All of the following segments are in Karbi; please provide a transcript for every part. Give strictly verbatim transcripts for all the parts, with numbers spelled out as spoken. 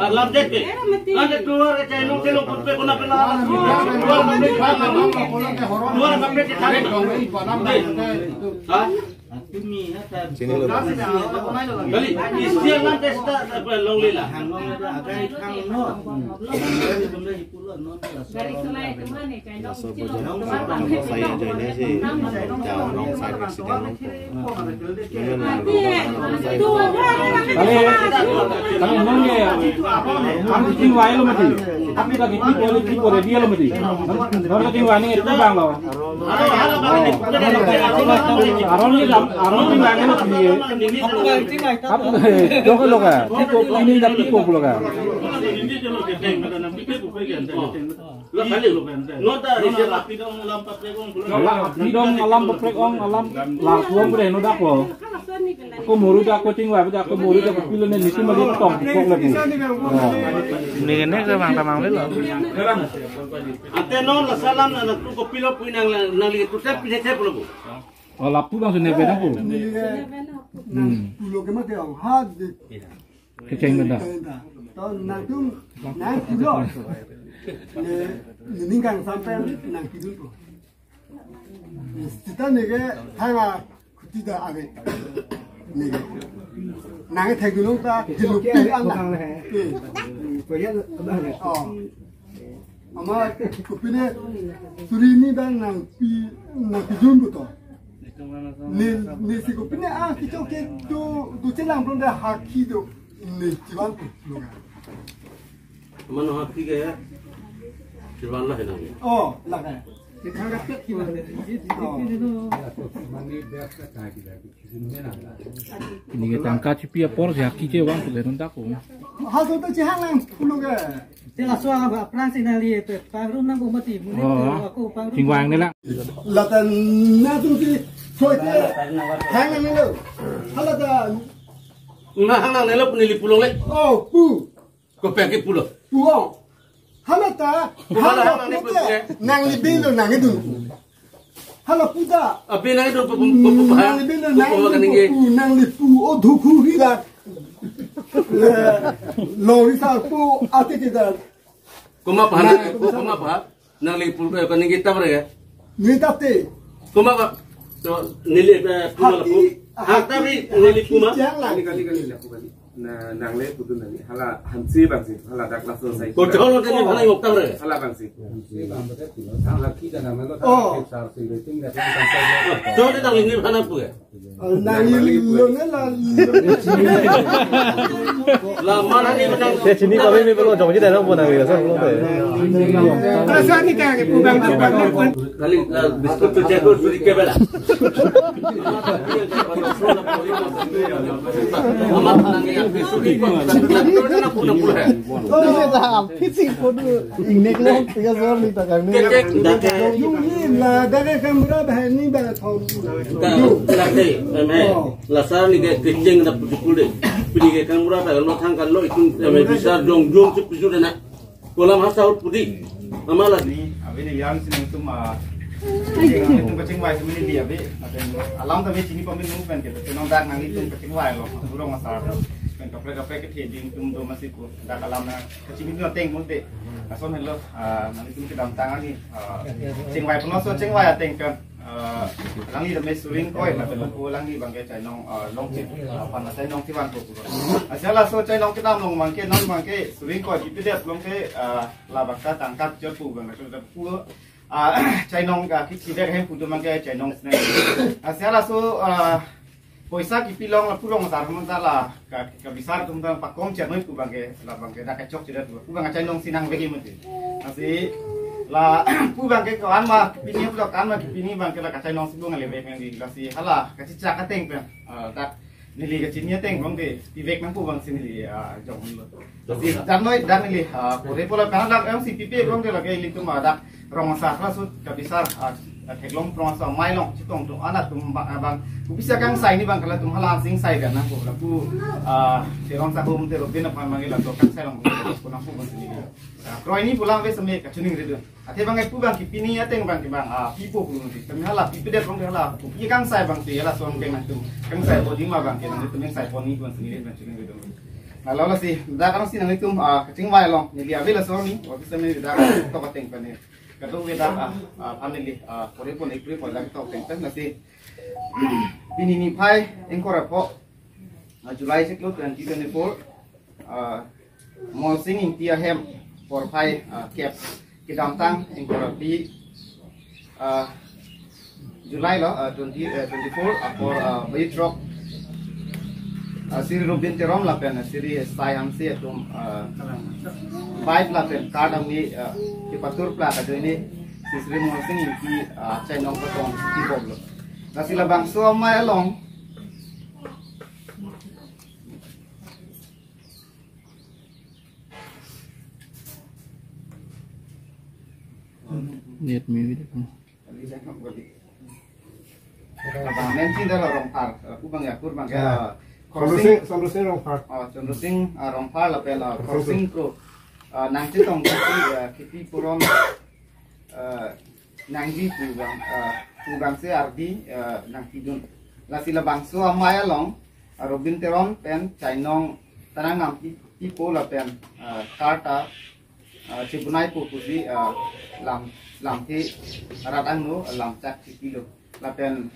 Alam deke. Ante tuar ke chai nong chelong putpe kona pela. Tuar kape ke thang. Tuar kape ke thang. Ha? Chini lo. Kali, istiar lan tes ta, ta, longlila. Laso bojon, saya join si, jam wrong side accident nong. Kali, kali nong ke, kami chingvai lo mati. Kami lagi tipe, tipe dia lo mati. Nong chingvai ni itu bang lo. Aron ni dam, aron ni dam ni piye. Kap, eh, dok lo ka. Pipo, ini dah pipo lo ka. Lapidong alam paprek ong, alam lartuang bre no dak lo. Ako moru dak ko chingvai dak ko moru dak ko pilo ne nisi mali tong kok lagi. Ini ne ke bang tamang lelo. Ante non la salam na tu kopilo pu nang nang li tu tep pine tep lo. Oh, lapu bang sene beda pu. Hmm. Pulo ke mate ang had de. Kecheng beda. To nangtum nang pulo. Ne, ne ningkan sampai nang kidun pu. Sita ne ke thang a kuti da ave. Ne ke. Nang thek dulong ta kelupi an. Eh. Oh. Ama kopine suri ni dan nangpi nang kidun pu to. Ne, ne siko pine a kicho ke do, do chelang pron da hakhi do. Ne chivan tu lo ga. Mano hakhi ke chivan la henang. Oh, la ga. Oh. Neke tangka chipi apor si hakhi chevang tu leron dak ko. Ha so to chehang lang pulo ga. Te laso aphrang si nangli pe pangrum nangpo mati, muni Oh. Ako pangrum. Chingvai ne la. Lata na tu si so ke hang nanglo. Hala ta. Na hang nangnelo pu neli pulongle. Oh, pu. Kopi ke pulo. Pu. Hala ta. Pu hala hang nangne pu ke. Nangli bilo nangdun. Hala pu ta. Abi nangdun pu pu pu pu ha. Nangli bilo nangdun pu, nangli pu o dhukhu hira. Lo hisa pu ate ke ta. Komat pahana, komat pahana. Nangli pul, eh, kaning kita bre ya. Nita te. Komat ba. To neli, eh, puma lapu. Hati, hati, neli puma. Kali, kali, kali, lapu kali. Na, nangle pudun neli. Hala hansi bangsi. Hala dak laso sai. Ko jolo tadi mana yok ta bre. Hala bangsi. Hala kita nama lo. Oh. Sar si rating dak. Jolo tadi ini mana pu ya. Nangli lo ne la. La mana ni menang. Te chini kami ni belum jong ji dah nang pun nangli sa belum te. Rasa ni kaya ke pubang tu bang. Kali la biskut tu cekul tu dikebela. Amat nang ya biskut ni pun na pun na pun hai. Kami ni dah fixing pun ingnek lo tiga zor ni tak kami. Kecek dah ke. Yung ni la dah ke kamera bahani dah thom. Dah dah ke. Lasar ni ke keceng na puji pule. Pini ke kang mura ta lo thang kan lo itum kami bisa dong dong cip puji na. Kolam hasa hut pudi. Amala. Ni, abi ni yang sini tum ah. Yang tum kacing wai sini di abi. Alam tapi sini pemilu pen kita. Tenang dak nang itum kacing wai lo. Burung asar. Pen kaprek kaprek ke theding tum do masih ku. Dak alam na kacing itu teng mun te. Ason hello. Ah, nang itum kedamtang ni. Ah, cing wai pun so cing wai ateng kan. Ah, alangli tame suring koi, lapen lapu alangli abang ke chainong, ah, longchip, ah, pan chainong chivan ko puro. Asya laso chainong kedam along abang ke, non abang ke suring koi, pipedet along ke, ah, labangke tangka chot pu abang ke pu, ah, chainong, ah, kichi dek hem pu do abang ke chainong sene. Asya laso, ah, poisa kipi along lapu along sar hum sar la, ka, kabisar atum ta pakom chet noi pu abang ke, labang ke dak kachok chet pu, pu abang chainong si nangvek mati. Lasi la pu abang ke ko-an ma pini pu ko-an ma pini abang ke la kachainong si bung le vek nang di, lasi hala kachichak ateng pen, ah, dak neli kachini ateng abang ke pivek nang pu abang si neli, ah, jong lo. Lasi dak noi dak neli, ah, pore pola kana dak M C P P abang ke lake ilitum, ah, dak rong asar laso kabisar, ah, ah, theklong rong asar amei along chetong atum anatthu abang, abang. Kopisi kangsai ni abang ke latum hala sing sai kan nang ko lapu, ah, Teron Sahum te Robin aphan abang ke latum kangsai along ko nang pu abang si neli. Ah, kroi ni pulang ve seme kachiningri dun. Athe abang ke pu abang ke pini ateng abang ke abang, ah, pipo pu abang ke. Kami hala pipedet abang ke hala. Kopi kangsai abang ke hala som ke nangtum. Kangsai po di ma abang ke nangtum kangsai po ni abang si neli abang chiningri dun. Lalu lasi, dak kan si nang itum, ah, kaching wai along, neli ave laso ni, office ni dak tok ateng pen ni. Kadung ni dak, ah, ah, pan neli, ah, pore pun ipri pon dak tok ateng pen lasi. Pini niphai ingkoi ra pho, ah, July siklo twenty twenty-four, ah, Molsing Ingti ahem porphai, ah, kep kedamtang ingkoi ra phi, ah, July lo, ah, twenty, eh, twenty-four, apor, ah, bayi throk, ah, Sri Robin Teron lapen, ah, Sri Sai Hanse atum, ah, bike lapen car damji, ah, kepatur pla ajoine si Sri Molsing Ingti, ah, chainong patong kibom lo. Lasi labangso amei along Net me video. Abang mention dah Rongphar, eh, pu abang ya, kur abang ya. Ya. Khorsing, Sonrosing, Sonrosing Rongphar. Oh, Sonrosing, ah, Rongphar lapen, ah, Khorsing Kro. Ah, nangchetong, ah, kipi puron, ah, nangji pu abang, ah, pu abang si ardi, ah, nangpidun. Lasi labangso amei along, ah, Robin Teron pen chainong tanang nam pi, pipo lapen, ah, car ta, ah, chibunai po pusi, ah, lam, lamthe rat angno lamchak chipilo. Lapen,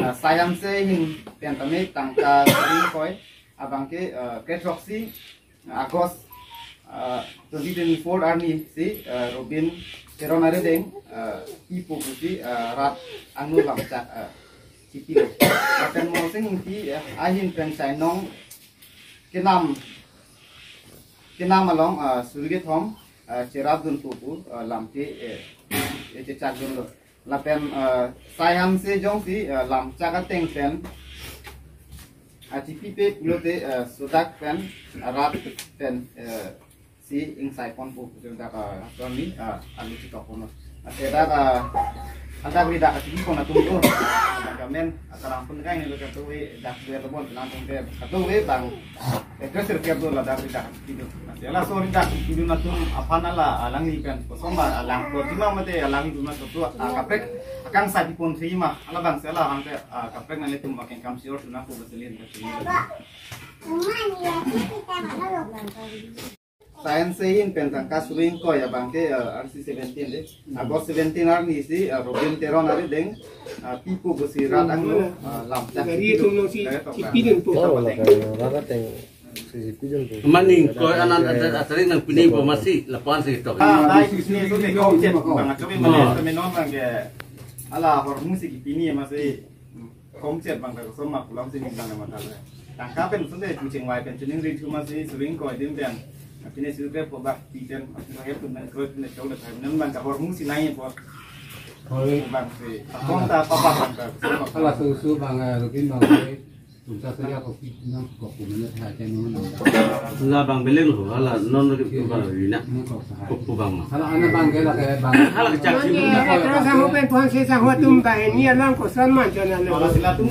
ah, Sai Hanse ahin pen tame tangka sering koi abang ke, ah, ketroksi August, ah, twenty twenty-four arni si, ah, Robin Teron arideng, ah, pipo pusi, ah, rat angno lamchak, ah, Siti lo. Lapen Morsing Ingti, eh, ahin pen Chainong kenam, kenam along, ah, suri kethom, ah, cherapdun pu pu, ah, lamthe, eh, eh, chechakdunlo. Lapen, ah, Sai Hanse jongsi, ah, lamchak ateng pen, ah, chipipe pulote, ah, sodak pen, ah, rat pen, eh, si ingsaipon pu pu dak, ah, ason ni, ah, alu chitokpon. Ante dak, ah, dak ri dak chipipon atum do. Dak amen, ah, karang pun kai ni lo katuwe dak dua lo bon, pelang pun ke katuwe bang. Eh, terus sirkep do ladak ri dak chipido. Ante laso ri dak chipido atum aphan ala alangli pen koson ba alang ko jima mate alangli duma sotu, ah, kaprek akangsaipon si ma. Ala bang sela hangke, ah, kaprek nanglitum makin kam sior tuna ko basilin basilin. Sai Hanse ahin pen tangka suri ingkoi abang ke, eh, R C seventeen de. August seventeen arni si, eh, Robin Teron ari deng, eh, pipo pusi rat angno, eh, lamchak. Gari atum nangsi chipi dun pu. Oh, lapen rat ateng si chipi dun pu. Mane ingkoi anan atar-, atarik nangpinpo masi, lapu-an si tok. Ah, dai sini so de kau chet bang, kami mane, kami non bang ke, ala hormu si kipini masi. Komchet bang ta koson ma pulang sini bang ma ta le. Tangka pen sunde kuching wai pen chuning ri thuma si suri ingkoi dim pen. Apine suri ingkoi po bak pi pen, apine het pen, kroi pen, chau le pen, nem bang ta hormu si nai po. Oi. Bang si, akong ta papa bang ta koson ma. Ala susu bang, eh, rukin bang, eh, tumta saya kopi nang kopi mana tha chai nang nang. La bang beleng lo, ala non lagi bang ina. Nang kok sahai. Kopi bang ma. Ala ana bang ke la ke bang. Ala kecak si. Mane, terus sang ho pen puan si sang ho atum bang, ini alang koson man chana. Ala sila tum.